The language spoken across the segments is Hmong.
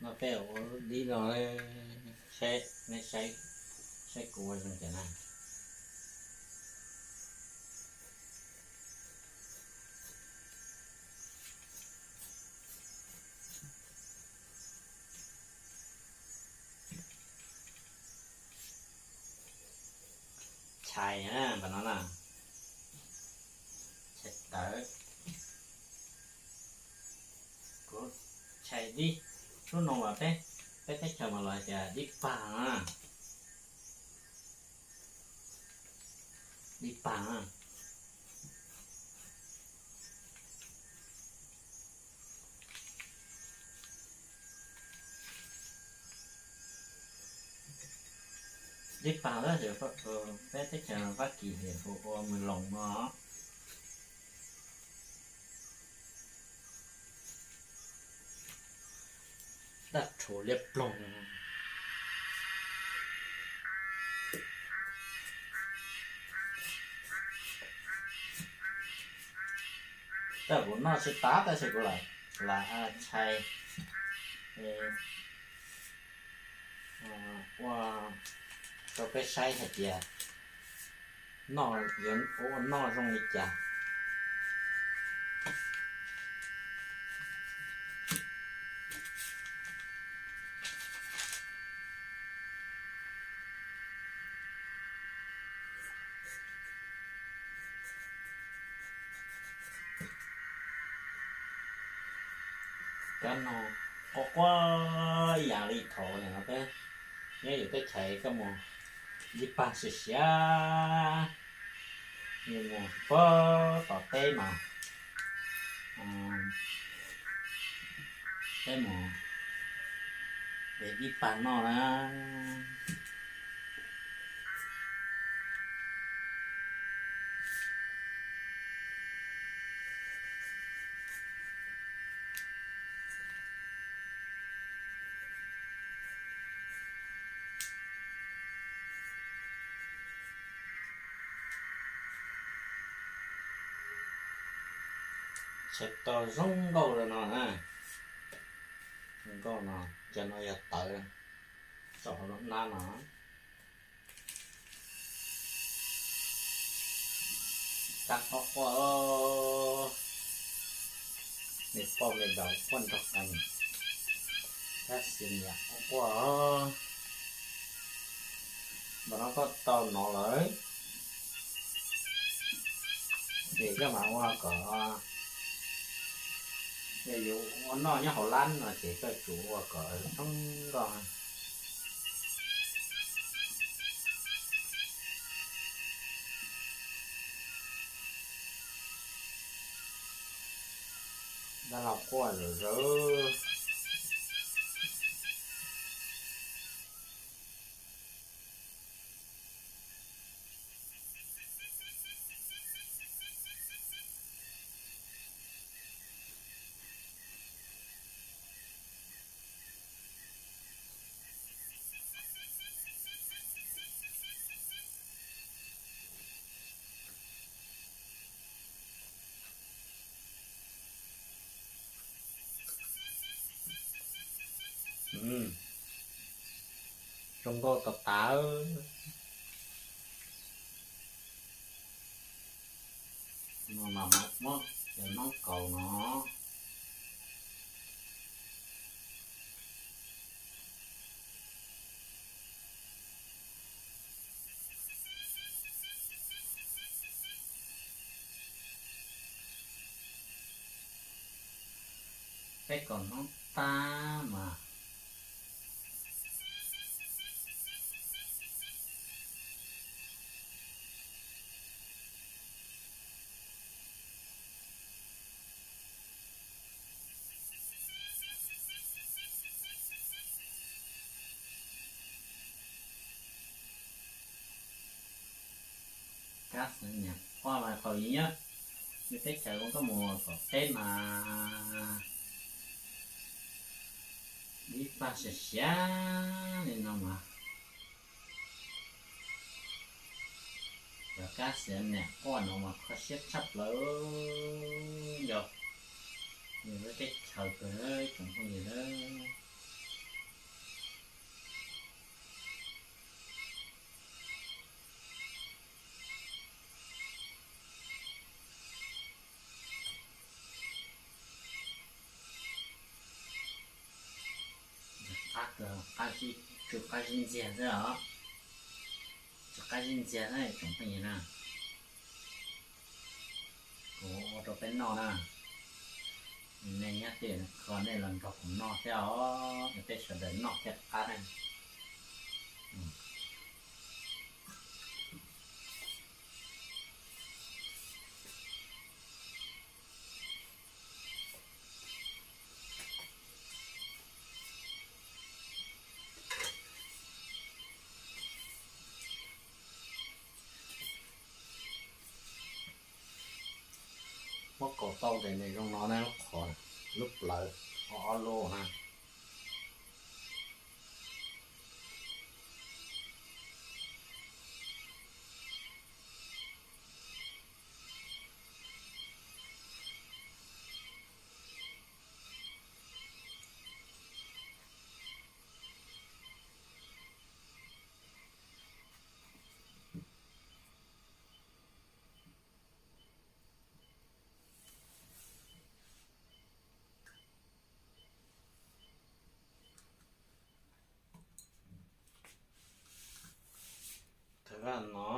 No peb ua lub dib no, saib, nej saib, saib kuv ua zoo cas na. Tshais na, npam no na, tshais tawv. Kuv tshais dib, lub no mas peb, peb teb chaws mas los hais tias dib pag na. Dib pag na. Dib pag tab sis peb teb chaws Fab Kis hu ua mws loos no. Daj rhuv liab ploog. Tab kuv noj tsis tas tab sis kuv lam, lam tshais ua rau peb saib hais tias noj, yuav ua noj zoo li cas. Kab no quaj quaj ib yam li thaum no peb nyob yus teb chaws koj mus dib pag siav siav, yus mus puag tom teb mas peb mus de dib pag noj na. Tshais tau zoo nkauj li no na. Zoo nkauj no, cov no yog tawv, tso hauv lub hnab no. Kab quaj quaj, me poj me daus quaj nrog qees, kab xiav niam quaj quaj. Npam no koj tau no lawm ces koj mam ua kom, yog yus ua noj nyob hauv lab no ces koj tsum ua kom thoob nkoj. Dab laug quaj zom zaws. Zoo nkauj tas tas. No mas muab cov noob kaus no. Peb kaus noob tag mas. Kab xiav niam quaj mas thaum yus nyob yus teb chaws ua koj mus tom teb mas dib pag siav siav li no mas. Cov kab xiav niam quaj no mas kho siab tshaj plaws yog yus lub teb chaws kawg tsoom phooj ywg. Qab zib, tsw qab zib ntxiag xwb os. Tsw qab zib ntxiag xwb tsoom phooj ywg na. Kuv ua rau peb noj na. Nej nyob twg kho nej los nrog kuv noj thiab os, peb sawv daws noj thiaj qab na. Muab kaus tau tes nws zoo no na, lub qhov, lub plawv, ob ob lub na. Thawj vaj no.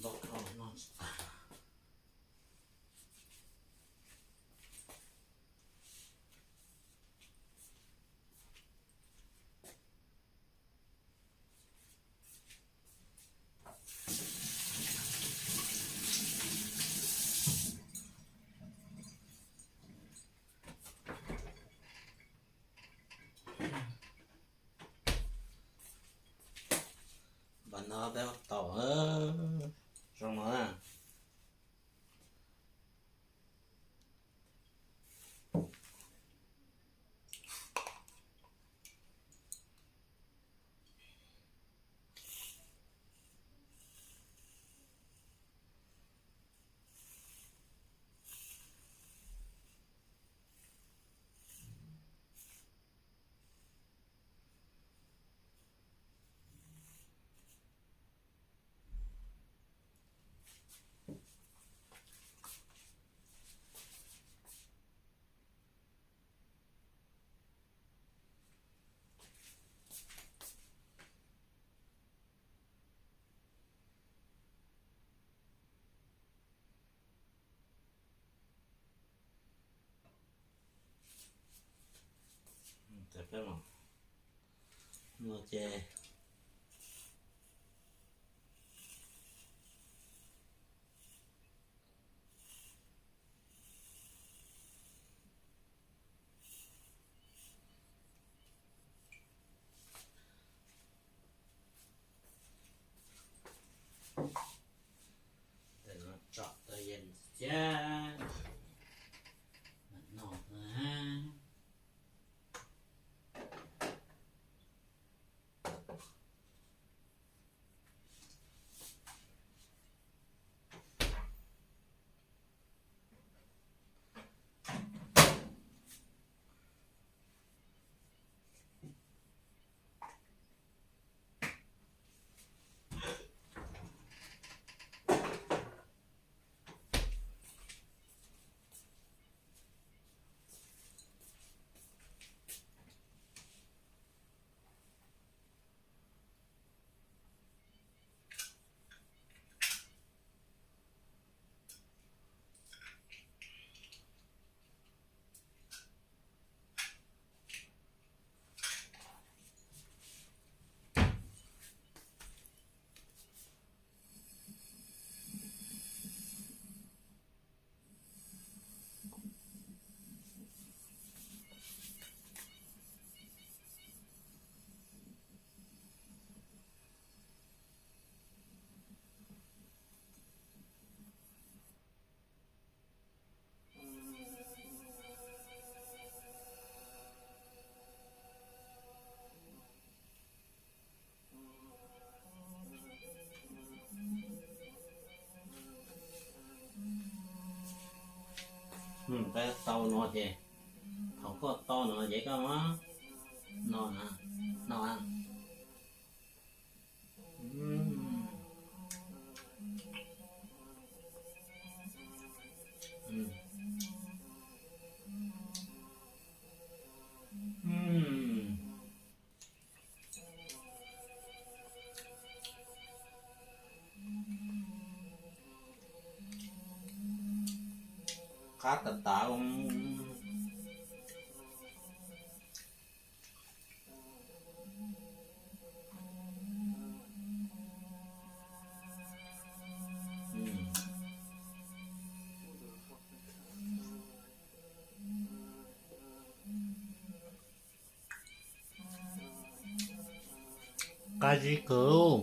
Noj tsis tag. Npam no peb ua tau, zoo no na. Ces peb mam no ces tsom tau yees thiab mam no na. Peb tau no ces, thaum koj tau no ces koj muab no, no. Qab tas tas. Qab zib kawg.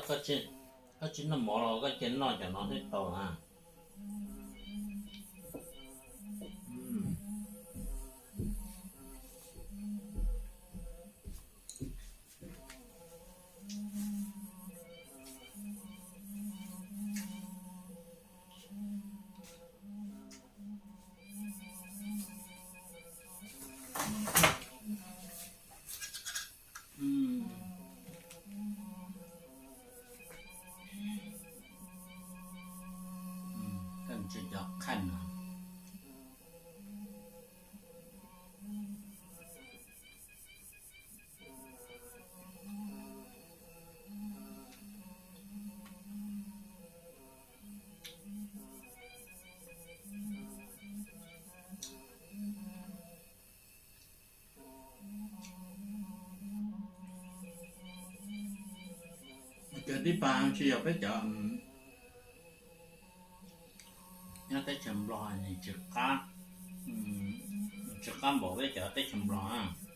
Koj tsis noj mov los koj cia noj cov no thiaj tau na. Koj tsis cov qhaj no. Cov tib pas tsis yog peb cov nyob teb chaws Nplog, nws tsis qab npaum peb cov teb chaws Nplog.